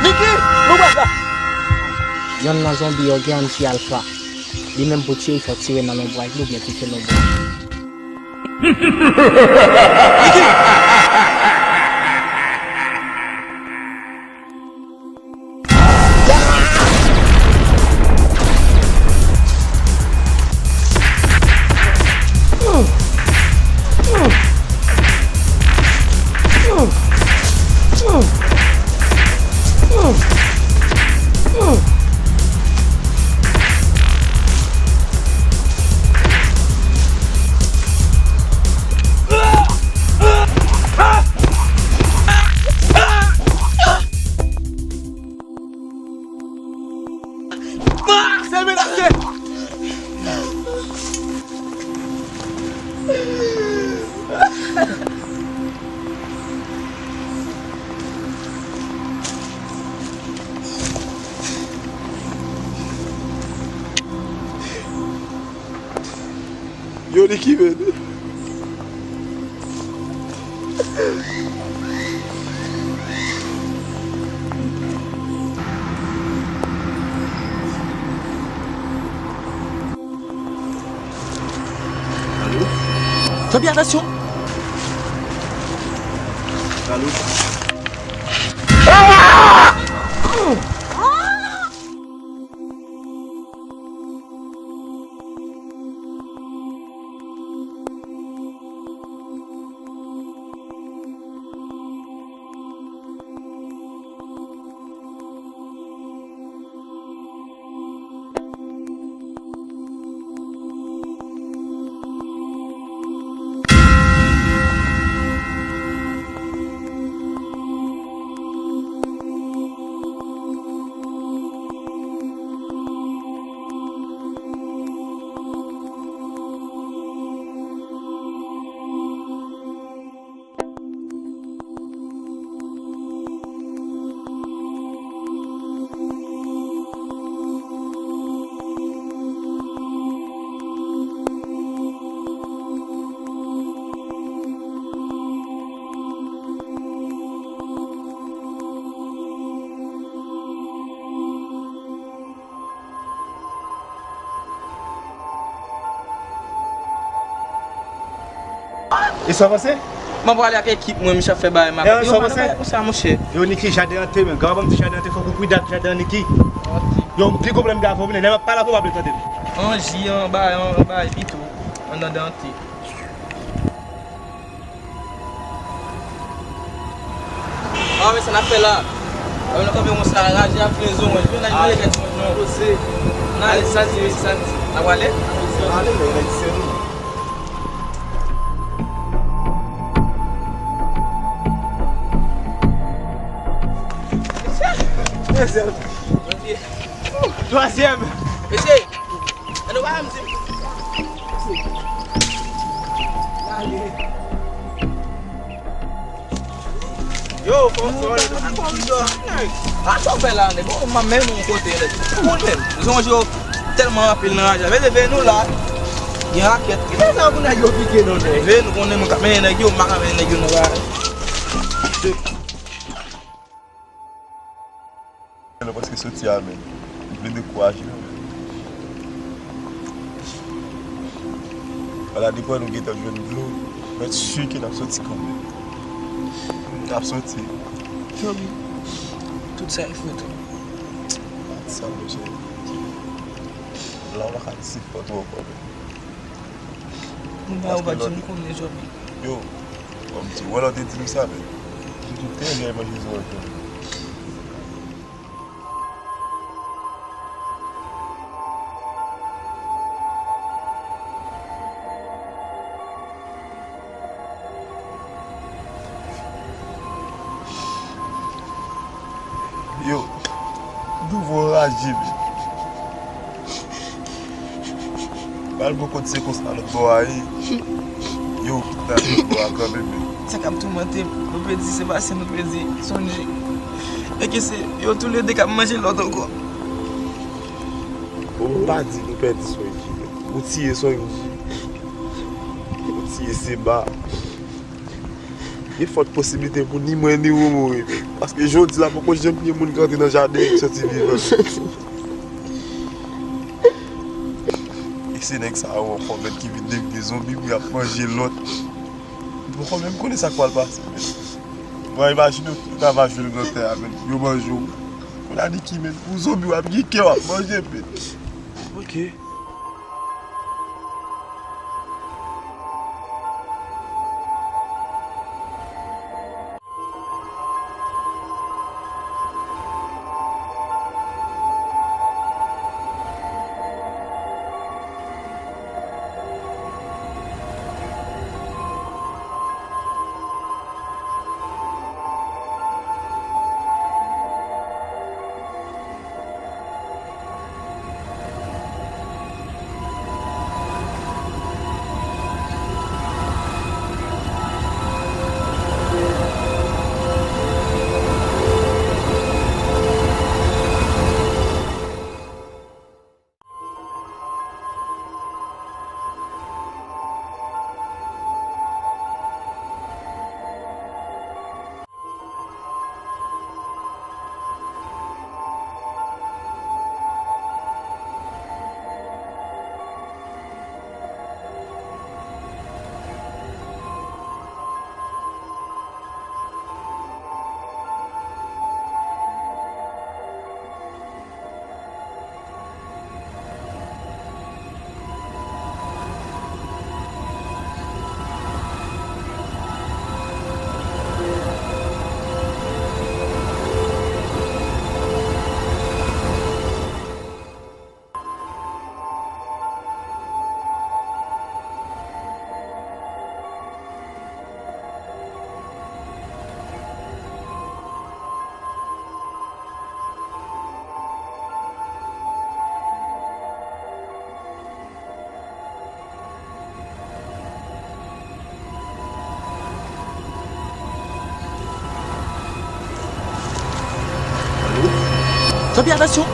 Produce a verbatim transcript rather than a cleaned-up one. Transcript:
Niki, lonbray la! Yonn nan zonbi yo gen yon ti alfa. Li menm pou tire, fò tire nan lonbray li oubyen kite lonbray. Niki! Ah, se menase! Yo, Niki, men. Alo? Tanpri, atansyon! Alo? E sa w panse? Mwen prale ak ekip mwen, misye ap fè bagay makak. E sa w panse? Yo, Niki, jaden an te, men. Gade, ban m di jaden an te, fòk ou prida ak jaden an, Niki. Yo, m pi gwo pwoblèm m gen avè w, men lè m ap pale avè w, w pa vle tande m. An ji, an bagay, an bagay pito, anndan an te. Ah, men sa n ap fè la? Ah, men nou kanpe konsa, raje ak flezo, mwen. Jwenn nan jwenn kèk sòt, non. Poze. N ale, santi, wi, santi. N ap ale? Ale, men, nèg serye. Mesye. Twazyèm. Mesye. Ann, ou pa janm di m. N ale. Yo, fò, fò, fò, fò, fò, nèg. A sa w fè la, nèg? Bon, m ap mennen w yon kote, nèg. Ou konn menm. Zonje yo tèlman anpil nan raje. Veye, veye nou la. Gen rakèt. Ki sa pou nèg yo pike non, nèg? Veye nou konnen mwen k ap mennen nèg yo, m pa ka mennen nèg yo nan raje. Lè paske soti a menm. M vle dekouraje nou. Ala depi nou gentan jwenn dlo, mèt si ke n ap soti kanmenm. N ap soti. Joby, tout sa e fòt ou. Sa, monchè. La, w pa ka di se fòt ou ankò menm. Mwen pa ou pa t janm konnen, Joby. Yo, kòm ti, wè lè w te di m sa, men. M te tou tèlè manje zòrèy. Yo, m twouve w raje, men. Malgre w konn se konsa lòt bò a ye. Yo, nan lòt bò a kanmenm, men. Sa k ap toumante m, nou pèdi Sebastien, nou pèdi Sonji. E ke se yo toulede k ap manje lòt ankò. Bon, m pa di nou pèdi Sonji, men. Ou tiye Sonji. Ou tiye Seba. Gen fòt posiblite pou ni mwen ni ou mouri. Paske jodi la, poko janm gen moun ki rantre nan jaden ki soti vivan. E se nèg sa yo ankò, menm ki vin devni zonbi pou y ap manje lòt. M poko menm konnen sa k pral pase, menm. Bon, imajine w ta va jwe nan tè a, menm. Yo manje w. Kounye a ni ki menm pou zonbi w ap gen kè w ap manje, menm. Ok. Tanpri, atansyon!